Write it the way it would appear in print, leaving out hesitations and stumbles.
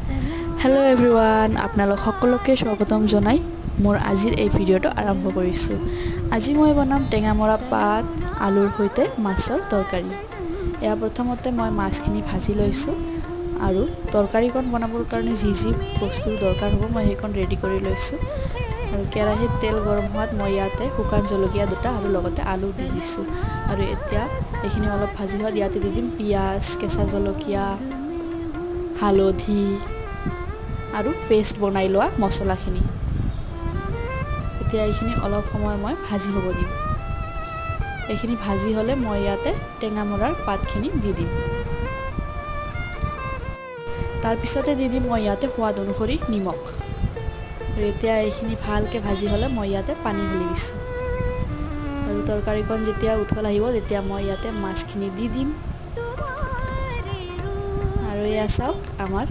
Hello' everyone, আপোনালোক সকলোকে স্বাগতম জনাই মোৰ আজিৰ এই ভিডিঅ'টো আৰম্ভ কৰিছোঁ। আজি মই বনাম টেঙামৰা পাত আলুৰ সৈতে মাছৰ তৰকাৰী। এয়া প্ৰথমতে মই মাছখিনি ভাজি লৈছোঁ আৰু তৰকাৰীকণ বনাবৰ কাৰণে যি যি বস্তুৰ দৰকাৰ হ'ব, মই সেইকণ ৰেডি কৰি লৈছোঁ। আৰু কেৰাহীত তেল গৰম হোৱাত মই ইয়াতে শুকান জলকীয়া দুটা আৰু লগতে আলু দি দিছোঁ। আৰু এতিয়া এইখিনি অলপ ভাজি হোৱাত ইয়াতে দি দিম পিঁয়াজ, কেঁচা জলকীয়া, হালধি আৰু পেষ্ট বনাই লোৱা মছলাখিনি। এতিয়া এইখিনি অলপ সময় মই ভাজি হ'ব দিম। এইখিনি ভাজি হ'লে মই ইয়াতে টেঙামৰাৰ পাতখিনি দি দিম। তাৰপিছতে দি দিম মই ইয়াতে সোৱাদ অনুসৰি নিমখ। আৰু এতিয়া এইখিনি ভালকৈ ভাজি হ'লে মই ইয়াতে পানী ঢালি দিছোঁ। আৰু তৰকাৰীকণ যেতিয়া উতল আহিব, তেতিয়া মই ইয়াতে মাছখিনি দি দিম। আৰু এয়া চাওক, আমাৰ